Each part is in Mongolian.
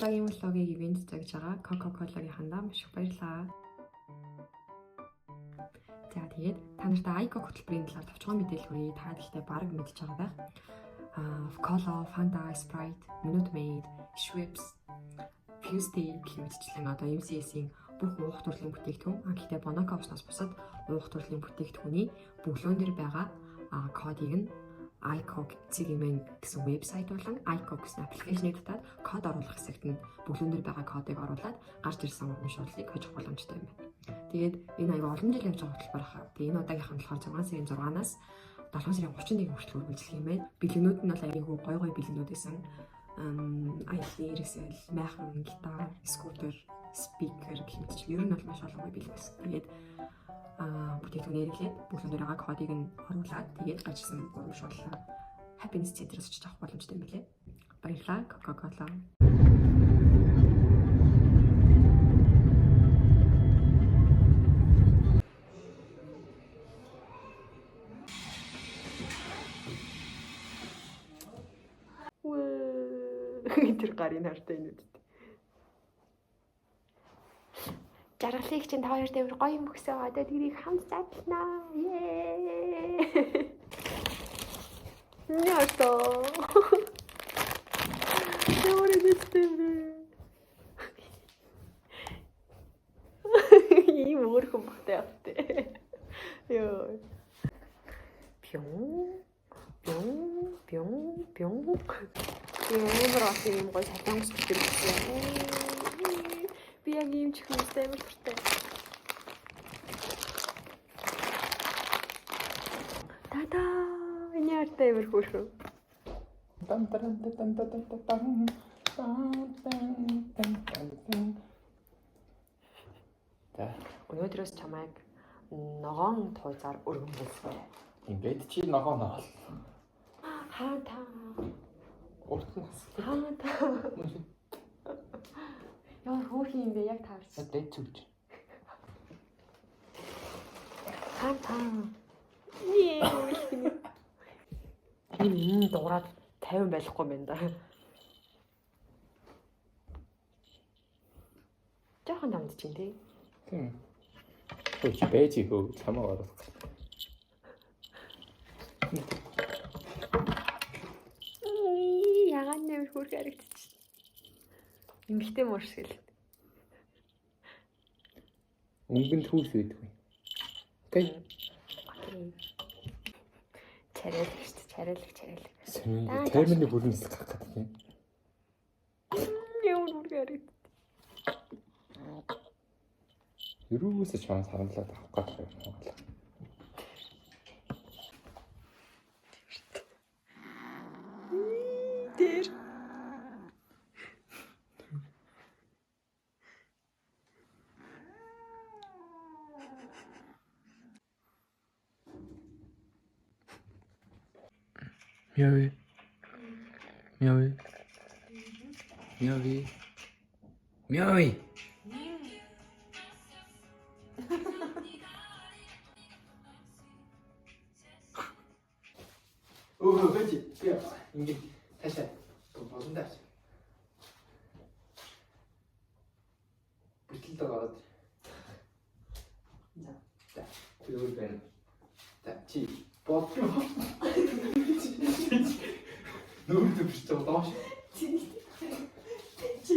удаагийн vlog-ыг event загж байгаа Coca-Cola-гийн хандаа маш их баярлалаа. За тэгээд та нартай iCoke хөтөлбөрийн талаар товчхон мэдээлэл хүргэе. Та гэхдээ бараг мэдж байгаа байх. Cola, Fanta, Sprite, Minute Maid, Schweppes, Fuse Tea гэх мэтчлэн одоо MCS-ийн бүх уух төрлийн бүтээгдэхүүн. Гэхдээ Bonaca уснаас бусад уух төрлийн бүтээгдэхүүний бөглөөн дээр байгаа кодыг нь iCog.mn гэсэн вебсайт болон iCog гэсэн аппликейшнийг татаад код оруулах хэсэгт нь бөглөөн дээр байгаа кодыг оруулаад гарч ирсэн урамшууллыг хожих боломжтой юм байна. Тэгээд энэ аягүй олон жил явж байгаа хөтөлбөр хаа. Тэгээд энэ удаагийнх нь болохоор 6 сарын 6-наас 7 сарын 31 хүртэл үргэлжлэх юм байна. Бэлгнүүд нь бол аягүй гой гой бэлгнүүд байсан. Аялын эрсэл, майхан, гитар, скутер, спикер гэх мэтчил ер нь бол маш олон гой бэлэг байсан. Тэгээд бүтээгдэхүүн эргэлээд бөглөн дээр байгаа кодыг нь оруулаад тэгээд гарч ирсэн урамшууллаа Happiness Center-ээс очиж авах боломжтой юм билээ. Баярлалаа Coca-Cola. Тэр гарын хартай энэ үст. Жаргалыг чинь та хоёр дээр гоё юм өгсөн. Одоо тэрийг хамт задлана. Ее. Яасан. Ямар нэгтэй бэ? Ийм өөрхөн багтай явтай. Йоо. Пюн. Пюн, пюн, пюн. Ямар олон юм гоё солонгос битэр өгсөн. Би яг ийм чихмэстэй амар дуртай. Тада! Энэ артай амар хөөрхөн. Тан таран тан тан тан тан тан тан тан тан тан. За, Өнөөдрөөс чамайг ногоон туйзаар өргөн бүлсгэй. ингээд чи ногоо ноол. Хаа та. Урт нас. Хаа та. Ямар хөөрхөн юм бэ? Яг таарч. Дэд зүгж. Хаа та. Нээ. Энэ энэ дуурайд 50 байхгүй юм байна да. Жохон дамд чинь тий. Тийм. Хөөч бэж хөө чамаа оруулах. Ягаан нэмэр хөөрхөн харагдчих. Эмэгтэй мөр шиг л. Өнгөнд хүүс байдгүй. Окей. Окей. Царайлаг шүү дээ. Царайлаг, царайлаг. Сонин таймны бүрэн нисэх гарах гэдэг юм. Ямар хөөрхөн харагдчих. Ерөөсөө чамаа сарамлаад авах гэдэг юм байна. Тэр. Мяви. Мяви. Мяви. Мяви. 오, 그렇지. 그래. 이게 다시 또 벗은다. Бэртэл ороод. За. За, тэр байна. За, чи бодлоо. Нүрд бирч байгаа доош. Чи. Чи.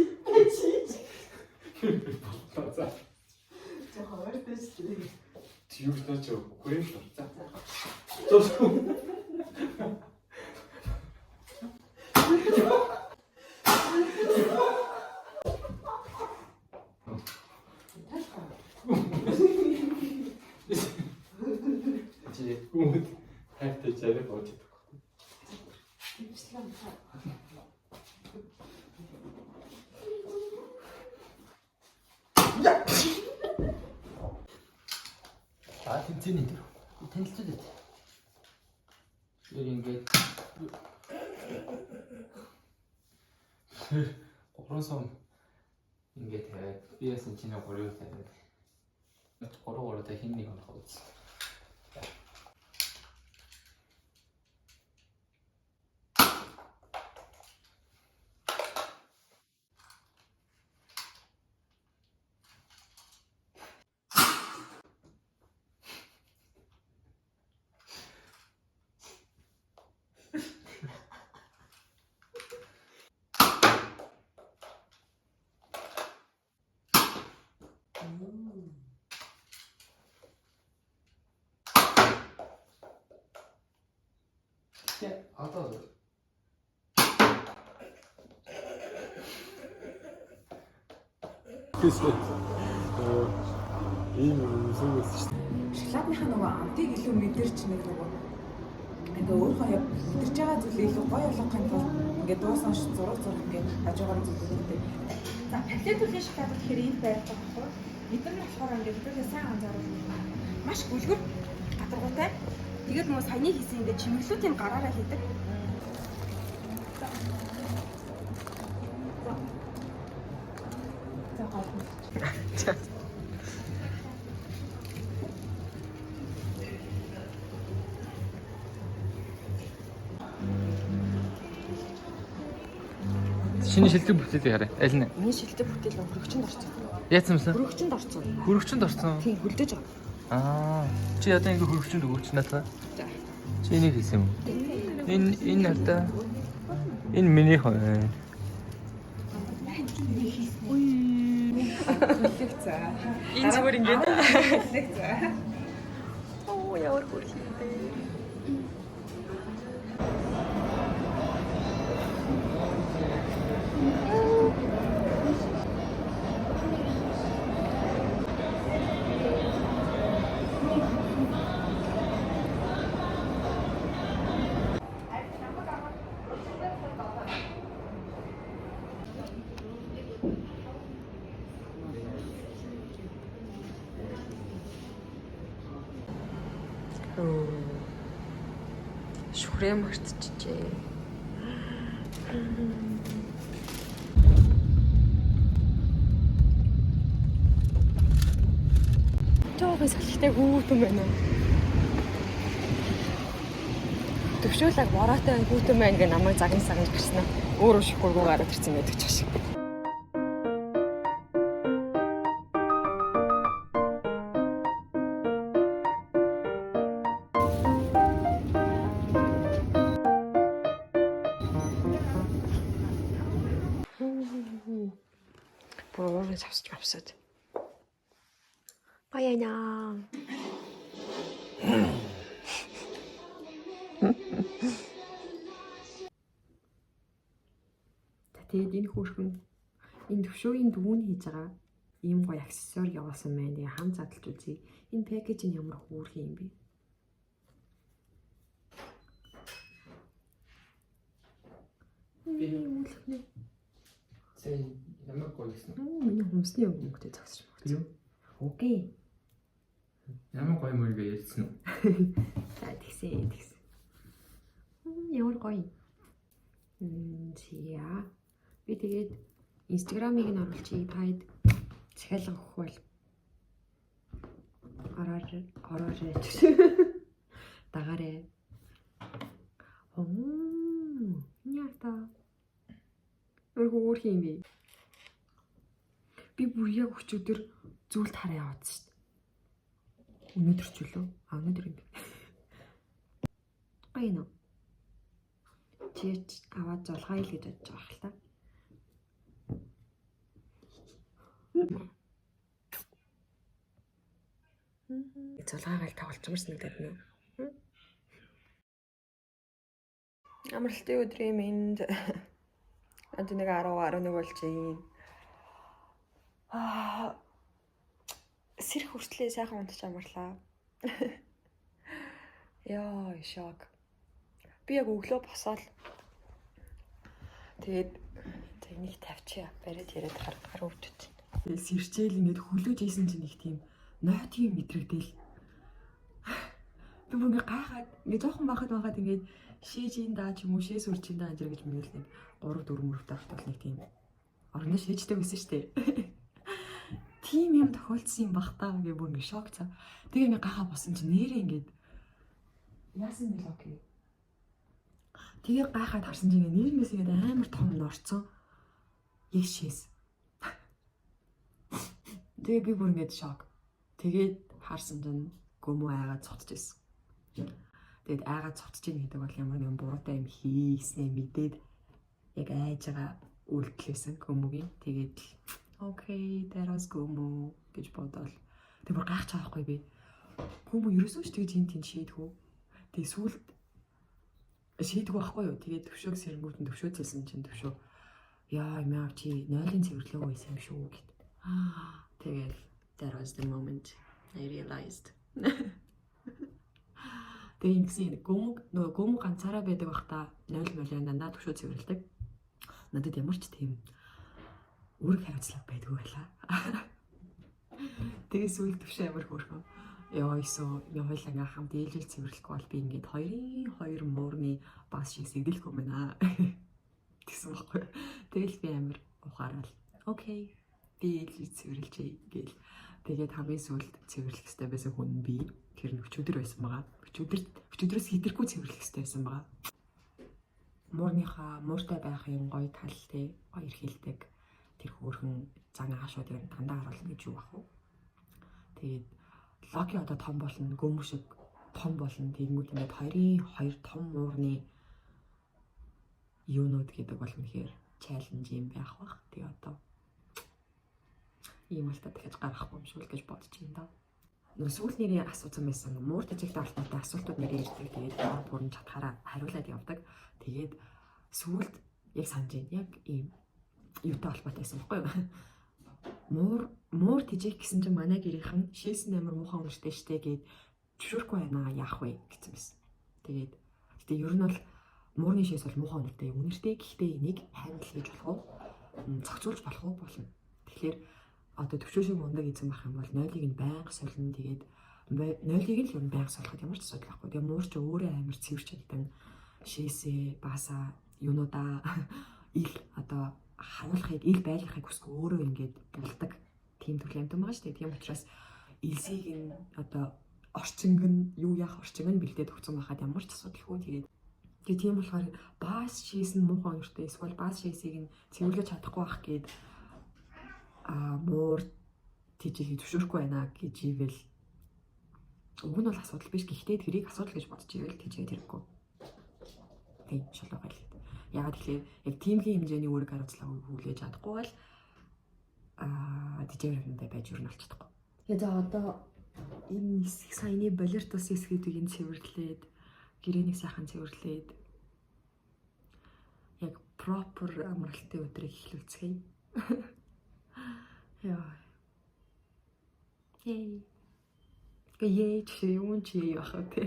За. Жохон ойртой шүү дээ. Чи юу гэж наач үгүй л. За. За. Чи хүмүүс хайртай чарай болж чадахгүй. А тэнцээний тэр. Танилцаад байт. Тэр ингээд гурван сум ингээд тавиад би яасан чинь гурыг тавиад. Гурав гуравтай хин нэг онох үз. Чи одоо Ийм юм байсан шүү дээ. Шоколадныхаа нөгөө амтыг илүү мэдэрч нэг нөгөө ингээ өөрөө яг мэдэрч байгаа зүйлээ илүү гоё болгохын тулд ингээ дуусан ш зураг зураг ингээ хажуугаар зүйлүүд гэдэг. За, палетулийн шоколад гэхээр энд байдаг байхгүй. Эдгээр нь болохоор ингээд хэдүүлээ сайн анзааруул. Маш гүлгэр гадаргуутай. Тэгээд нөгөө саяны хийсэн ингээд чимэглүүдийн гараараа хийдэг. За гол нь. Шинэ шилдэг бүтээлийг хараа. Аль нь? Миний шилдэг бүтээл хөрөгчөнд орсон. Яатсан юмсан? Хөрөгчөнд орсон. Хөрөгчөнд орсон. Тийм, хөлдөж байгаа. Аа. Чи одоо ингэ хөрөгчөнд өгөөч надаа. За. Чи энийг хийсэн юм уу? Энэ энэ надаа. Энэ миний хоёр. Энэ зүгээр ингээд. Хүлээх за. Оо, ямар хөөрхөн юм бэ? Шүхрээ мартчихжээ. Жохон салхитай хүүтэн байна уу? Төвшөөлөг бороотой хүүтэн байна гэж намайг загнаж загнаж гарснаа. Өөрөө шүхргүү гараад ирсэн байдаг ч шиг. Бүр уурын завсч авсаад. Баяна. За тэгээд энэ хөөрхөн энэ төвшөөгийн дүүн хийж байгаа ийм гоё аксессуар явуулсан байна. Тэгээ хам задлж үзье. Энэ пакэж нь ямар хөөрхөн юм бэ? Би Үлэх нэ. Сая ямар гоё гэсэн. Миний хүмсний өнгө мөнгөтэй зогсож байна. Тийм. Окей. Ямар гоё мөргөө ярьсан уу? За тэгсэн тэгсэн. Ямар гоё. Зя. Би тэгээд Instagram-ыг нь оруулчих. Та хэд захиалга өгөх бол ороорой ороорой. Дагаарэ. Яа та. Өөр өөр юм бэ? Би бүр яг өчигдөр зүйлд хараа яваадсан шүү дээ. Өнөөдөр ч үлээ. А өнөөдөр юм бэ. Гоё нөө. Чич аваад золгоё л гэж бодож байгаа хэл та. Зулгаагаал тоглолцмор санагдаад байна уу? Амралтын өдрийн минь одоо нэг 10 11 болж байна. Аа сэрх хүртлээ сайхан унтаж амарлаа. Яа, шок. Би яг өглөө босоод тэгээд за энийг тавьчихъя. Бариад яриад хар гар өвдөж. Тэгээд сэрчээл ингээд хөлөөж ийсэн чинь нэг тийм нойтын мэдрэгдэл. Би бүр ингээд гайхаад ингээд жоохон байхад байхад ингээд шээж ин даа ч юм уу шээ сүрч ин даа энэ гэж мөрөл нэг 3 4 мөрөвтэй автал нэг тийм орондоо шээжтэй байсан шүү дээ. Тийм юм тохиолдсон юм бах та гэж бүр ингээд шок цаа. Тэгээ ингээд гайхаа босон чинь нэрээ ингээд яасан бэ локи. Тэгээ гайхаад харсан чинь ингээд нэрнээс ингээд амар том норцсон. Яг шээс. Тэгээ би бүр ингээд шок. Тэгээд харсан чинь гөмөө айгаад цогтож байсан. Тэгээд айгаад цогтож ийн гэдэг бол ямар нэгэн буруутай юм хийснээ мэдээд яг айж байгаа үйлдэлсэн гөмөгийн. Тэгээд л окей, that was гөмөө гэж бодоол. Тэг бүр гайхаж байгаа байхгүй би. Гөмөө ерөөсөө ч тэгж эн тэнд шийдэх үү. Тэгээ сүүлд Шийдэггүй байхгүй юу? Тэгээд төвшөөг сэрэнгүүт нь төвшөө зэлсэн чинь төвшөө яа мяв чи нойлын цэвэрлээгүй байсан юм шүү гэд. Тэгэл that was the moment I realized. Тэгээ ингэсэн гөмөг нөгөө гөмөг ганцаараа байдаг байхдаа 0 молион дандаа төвшөө цэвэрлэдэг. Надад ямар ч тийм үүрэг хариуцлага байдгүй байлаа. Тэгээ сүүл төвшөө амар хөөрхөн. Яа ёсоо ми хоёлаа ингээ хамт ээлжил цэвэрлэхгүй бол би ингээд хоёрын хоёр муурны бас шиг сэгдэлгүй юм байна. Тэгсэн байхгүй. Тэгэл би амар ухаарал. Окей. Би ээлжил цэвэрлжээ гээл. Тэгээд хамгийн сүүлд цэвэрлэх хэрэгтэй байсан хүн нь би. Тэр нь өчигдөр байсан байгаа. Өчигдөр өчигдрөөс хэтэрхүү цэвэрлэх хэрэгтэй байсан байгаа. Муурныхаа мууртай байхын гоё тал те гоё эрхэлдэг тэр хөөрхөн зан аашуудыг дандаа харуулна гэж юу бах вэ? Тэгээд Локи одоо том болно, гөмө шиг том болно. Тэгэнгүүт ингээд хоёрын хоёр том муурны юунууд гэдэг бол үнэхээр challenge юм байх бах. Тэгээ одоо ийм л та дахиж гаргахгүй юм шиг л гэж бодож байна да. Нөгөө сүүл нэрээ асуусан байсан. Муур тэжээлтэй холбоотой асуултууд нэрээ ирдэг. Тэгээд бүр бүрэн чадхаараа хариулаад явдаг. Тэгээд сүүлд яг санаж байна. Яг ийм юутай холбоотой байсан байхгүй юу? Муур муур тэжээх гэсэн чинь манай гэрийнхэн шээсэн амар муухай үнэртэй штэ гээд зөвшөөрөхгүй байна яах вэ гэсэн байсан. Тэгээд гэтээ ер нь бол муурны шээс бол муухай үнэртэй. Үнэртэй гэхдээ энийг handle хийж болох уу? Зохицуулж болох уу болно. Тэгэхээр одоо төвшөө шиг мундаг эзэн байх юм бол нойлыг нь байнга солино. Тэгээд нойлыг л ер нь байнга солиход ямар ч асуудал байхгүй. Тэгээ муур ч өөрөө амар цэвэрч чаддаг. Шээсээ, баасаа, юунуудаа ил одоо харуулахыг, ил байлгахыг хүсэхгүй өөрөө ингээд булдаг тийм төрлийн амьтан байгаа шүү дээ. Тийм учраас илсийг нь одоо орчинг нь юу яах орчинг нь бэлдээд өгсөн байхад ямар ч асуудалгүй. Тэгээд тэгээ тийм болохоор баас шээс нь муухай өнөртэй эсвэл баас шээсийг нь цэвэрлэж чадахгүй байх гээд а муур тэжээхийг зөвшөөрөхгүй байна гэж ивэл уг нь бол асуудал биш. Гэхдээ тэрийг асуудал гэж бодож ивэл тэжээд хэрэггүй. Тийм шалгаа байлаа. Яагаад гэвэл яг тиймгийн хэмжээний үүрэг хариуцлага хүлээж чадахгүй бол аа тэжээвэр хэмжээндээ байж юу нь олж чадахгүй. Я за одоо энэ хэсэг саяны болиртус хэсгүүдийг нь цэвэрлээд гэрээнийг сайхан цэвэрлээд яг proper амралтын өдрийг эхлүүлцгээе. Яа. Yay. Гэ yay чи юм чи яах вэ те.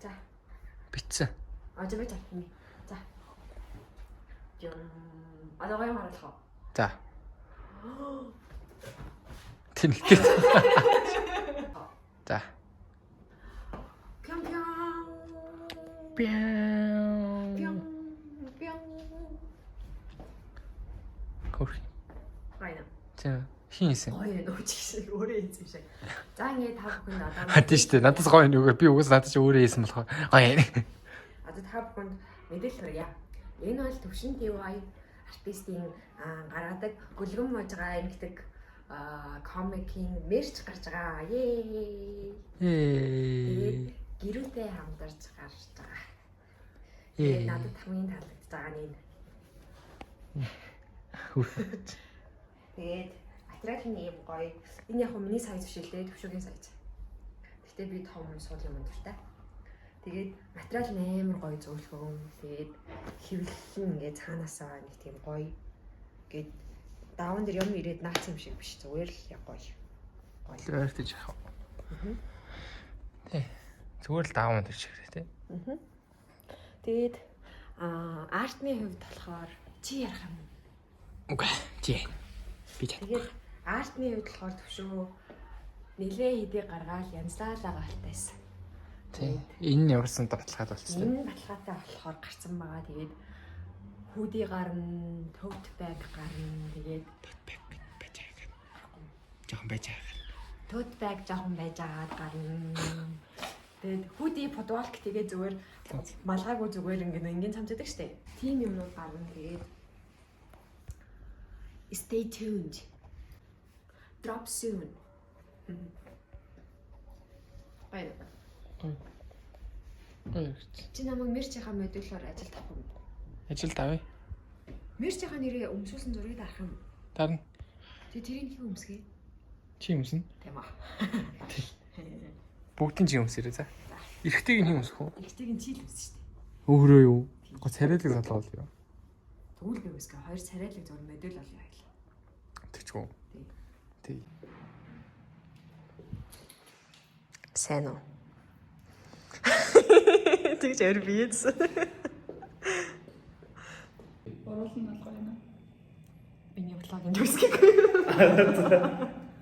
За. Битсэн. А за бит. За. Юм. Одоо гоё харуулах уу? За. Тэнэлтэй. За. Пям пям. Пяу. Пям пям. Хөрх. Байна. За Хин хийсэн? Гоё нөө чи шиг өөрөө хийсэн шиг. За ингээд та бүхэнд одоо А тийм шүү дээ. Надаас гоё нүгээр би угсаа надад чи өөрөө хийсэн болохоор гоё. Одоо та бүхэнд мэдээлэл хүргье. Энэ бол Төвшин TY артистийн гаргадаг гүлгэн мужгаа эмгдэг комикийн мерч гарч байгаа. Ее. Тэгээд гэрүүтэй хамтарч гарч байгаа. Тэгээд надад хамгийн таалагдж байгаа нь энэ. Тэгээд материал нь ийм гоё. Энэ яг хөө миний size биш л дээ, Төвшөөгийн size. Гэхдээ би том сул юм дуртай. Тэгээд материал нь амар гоё зөөлхөн. Тэгээд хэвлэл нь ингээд цаанаасаа нэг тийм гоё. Ингээд даван дээр юм ирээд наац юм шиг биш. Зүгээр л яг гоё. Гоё. Ойртож яах вэ? Тий. Зүгээр л дааван тэр шиг тий. Тэгээд артны хувьд болохоор чи ярих юм. Үгүй. Чи. Би чадахгүй. Тэгээд артны хувьд болохоор Төвшөө нилээ хэдий гаргаал янзлаалаа галтайсан. Тий. Энэ нь ямарсан баталгаад болчихсон. Энэ баталгаатай болохоор гарцсан байгаа. Тэгээд hoodie гарна, tote bag гарна. Тэгээд Байж байгаа. Жохон байж байгаа. Tote bag жоохон байж агаад гарна. Тэгээд hoodie футболк тэгээд зүгээр малгайгүй зүгээр ингэ энгийн цамцдаг штэ. Тийм юмнууд гарна. Тэгээд stay tuned. Drop soon. Баяр. Гоё. Чи намайг мерчийнхаа модулоор ажилд авах юм. Ажилд авъя. Мерчийнхаа нэрээ өмсүүлсэн зургийг дарах юм. Дарна. Тэгээ тэрийг хин өмсгөө. Чи юмсэн. Тийм аа. Бүгдийн чи юмсэрээ за. Эргэтэйг нь хин өмсөх үү? Эргэтэйг нь чи л өмсөн шүү дээ. Өөрөө юу? Го царайлаг залуу бол юу? Тэгвэл би өмсгөө. Хоёр царайлаг зураг модель болъё хоёлаа. Тэгчгүй. Тий. Сайн уу? Тэгж өөр биеэдсэн. Уруулна нь бол гоё юм. Миний vlog энэ үсгээг.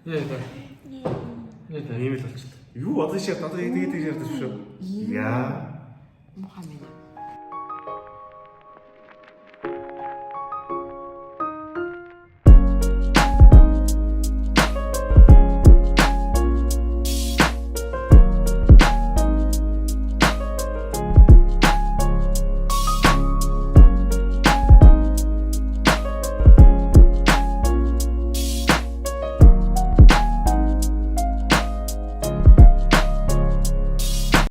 Яа яа. Ийм л болчихлоо. Юу одоо шээ одоо яг тэгээд ярьдаг шүү. Яа. Муухай мэн.